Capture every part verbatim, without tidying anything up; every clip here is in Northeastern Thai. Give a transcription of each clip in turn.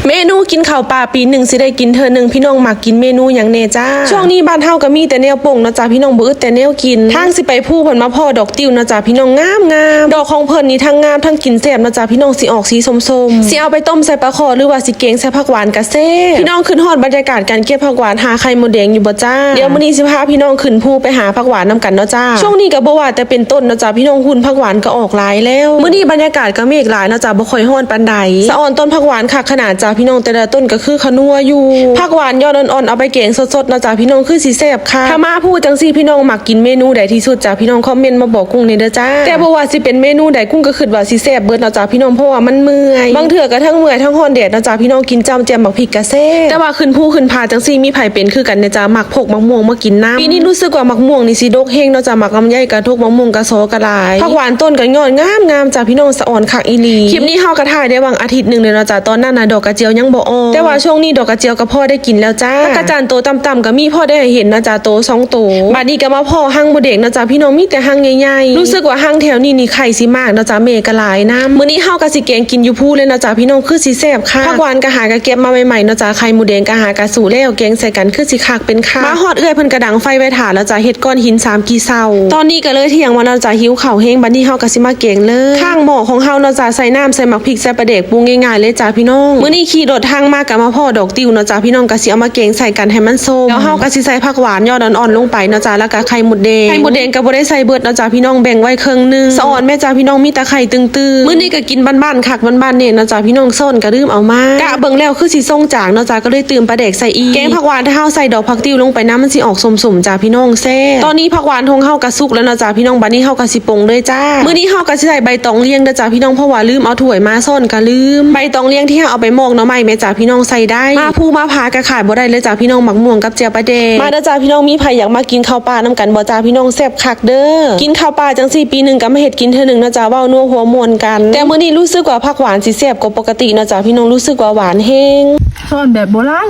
เมนูกินข้าวป่าปีหนึ่งสิได้กินเทื่อหนึ่ง พี่น้องมักกินเมนูหยังแน่จ้า ช่วงนี้บ้านเฮาก็มีแต่แนวป่งเนาะจ้าพี่น้อง บ่อึดแต่แนวกิน ทางสิไปภูเพิ่นมาพ้อดอกติ้วเนาะจ้าพี่น้อง งามงาม ดอกของเพิ่นนี่ทั้งงามทั้งกินแซ่บเนาะจ้าพี่น้อง สิออกสีส้มๆ สิเอาไปต้มใส่ปลาข่อหรือว่าสิแกงใส่ผักหวานก็แซ่บ พี่น้องคิดฮอดบรรยากาศการเก็บผักหวานหาไข่มดแดงอยู่บ่จ้า เดี๋ยวมื้อนี้สิพาพี่น้องขึ้นภูไปหาผักหวานนำกันเนาะจ้า ช่วงนี้ก็บ่ว่าแต่เป็นต้นเนาะจ้าพี่น้อง หุ่นผักหวานก็ออกหลายแล้ว มื้อนี้บรรยากาศก็เมฆหลายเนาะจ้า บ่ค่อยร้อนปานใด สะออนต้นผักหวานคักขนาดจ้าพี่น้อง แต่ละต้นก็คือขนัวอยู่ ผักหวานยอดอ่อนๆ เอาไปแกงสดๆเนาะจ้าพี่น้อง คือสิแซ่บคัก ถ้ามาภูจังซี่พี่น้องมักกินเมนูใดที่สุดจ้าพี่น้อง คอมเมนต์มาบอกกุ้งแน่เด้อจ้า แต่บ่ว่าสิเป็นเมนูใดกุ้งก็คิดว่าสิแซ่บเบิดเนาะจ้าพี่น้อง เพราะว่ามันเมื่อย บางเทื่อก็ทั้งเมื่อยทั้งร้อนแดดเนาะจ้าพี่น้อง กินจ้ำแจ่มบักพริกก็แซ่บ แต่ว่าขึ้นภูขึ้นผาจังซี่มีไผเป็นคือกันแน่จ้า มักพกมะม่วงมากินนำ ปีนี้รู้สึกว่ามะม่วงนี่สิดกแฮงเนาะจ้า หมากลำไยก็ดก มะม่วงก็ซอก็หลาย ผักหวานต้นก็ยอดงามๆจ้าพี่น้อง สะออนคักอีหลี คลิปนี้เฮาก็ถ่ายได้หว่างอาทิตย์หนึ่งเลยเนาะจ้า ตอนนั้นน่ะดอกกระเจียวยังบ่ออก แต่ว่าช่วงนี้ดอกกระเจียวก็พอได้กินแล้วจ้า ผักกาดจั่นโตต่ำๆก็มีพอได้ให้เห็นเนาะจ้า โตสองโต บัดนี้ก็มาพ้อฮังมดแดงเนาะจ้าพี่น้อง มีแต่ฮังใหญ่ๆ รู้สึกว่าฮังแถวนี้นี่ไข่สิมากเนาะจ้า แม่ก็หลายนำ มื้อนี้เฮาก็สิแกงกินอยู่ภูเลยเนาะจ้าพี่น้อง คือสิแซ่บคัก ผักหวานก็หากะเก็บมาใหม่ๆเนาะจ้า ไข่มดแดงก็หากะสุกแล้ว แกงใส่กันคือสิคักเป็นคัก มาฮอดเอื้อยเพิ่นก็ดังไฟไว้ถ่าแล้วจ้า เฮ็ดก้อนหินสามกี่เซา ตอนนี้ก็เลยเที่ยงมาแล้วจ้า หิวข้าวแฮง บัดนี้เฮาก็สิมาแกงเลย ข้างหม้อของเฮาเนาะจ้า ใส่น้ำ ใส่หมากพริก ใส่ปลาแดก ปรุงง่ายๆเลยจ้าพี่น้อง มื้อนี้ขี่รถทางมาก็มาพ้อดอกติ้วเนาะจ้าพี่น้อง ก็สิเอามาแกงใส่กันให้มันส้ม แล้วเฮาก็สิใส่ผักหวานยอดอ่อนๆลงไปเนาะจ้า แล้วก็ไข่มดแดง ไข่มดแดงก็บ่ได้ใส่เบิดเนาะจ้าพี่น้อง แบ่งไว้ครึ่งหนึ่ง สะออนแม่จ้าพี่น้อง มีแต่ไข่ตึงๆ มื้อนี้ก็กินบ้านๆคักบ้านๆแน่เนาะจ้าพี่น้อง ซ้อนก็ลืมเอามา กะเบิ่งแล้วคือสิส่งจางเนาะจ้า ก็เลยตื่มปลาแดกใส่อีก แกงผักหวานถ้าเฮาใส่ดอกผักติ้วลงไปนำ มันสิออกส้มๆจ้าพี่น้อง แซ่บ ตอนนี้ผักหวานของเฮาก็สุกแล้วเนาะจ้าพี่น้อง บัดนี้เฮาก็สิปรุงเลยจ้า มื้อนี้เฮาก็สิใส่ใบตองเลียงเด้อจ้าพี่น้อง เพราะว่าลืมเอาถ้วยมา ซ้อนก็ลืม ใบตองเลียงที่เฮาเอาไปมอกหน่อไม้แม่จ้าพี่น้อง ใส่ได้ มาภูมาผาก็ขาดบ่ได้เลยจ้าพี่น้อง หมากม่วงกับแจ่วปลาแดก มาเด้อจ้าพี่น้อง มีไผอยากมากินข้าวป่านำกันบ่จ้าพี่น้อง แซ่บคักเด้อ กินข้าวป่าจังซี่ปีหนึ่งก็มาเฮ็ดกินเทื่อหนึ่งเนาะจ้า เว้านัวหัวม่วนกัน แต่มื้อนี้รู้สึกว่าผักหวานสิแซ่บกว่าปกติเนาะจ้าพี่น้อง รู้สึกว่าหวานแฮง ซ้อนแบบโบราณ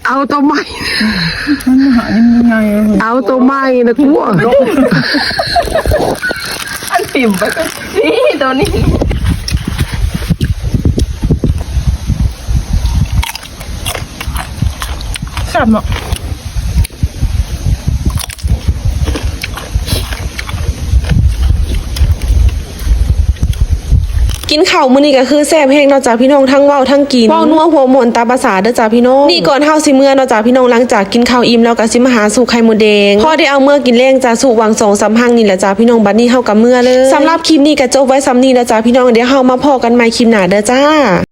เอาตัวใหม่ มันหายังไงอะ เอาตัวใหม่นะกู อันปิ่มไปก็นี่ตัวนี้ แซ่บเนาะ กินข้าวมื้อนี้ก็คือแซ่บแฮงเนาะจ้าพี่น้อง ทั้งเว้าทั้งกิน เว้านัวหัวม่วนตามภาษาเด้อจ้าพี่น้อง นี่ก่อนเฮาสิเมือเนาะจ้าพี่น้อง หลังจากกินข้าวอิ่มแล้วก็สิมาหาสุกไข่มดแดง พอได้เอาเมือกินแลงจ้า สุกหว่างสองสามหังนี่แหละจ้าพี่น้อง บัดนี้เฮาก็เมือเลย สำหรับคลิปนี้ก็จบไว้ส่ำนี้แล้วจ้าพี่น้อง เดี๋ยวเฮามาพ้อกันใหม่คลิปหน้าเด้อจ้า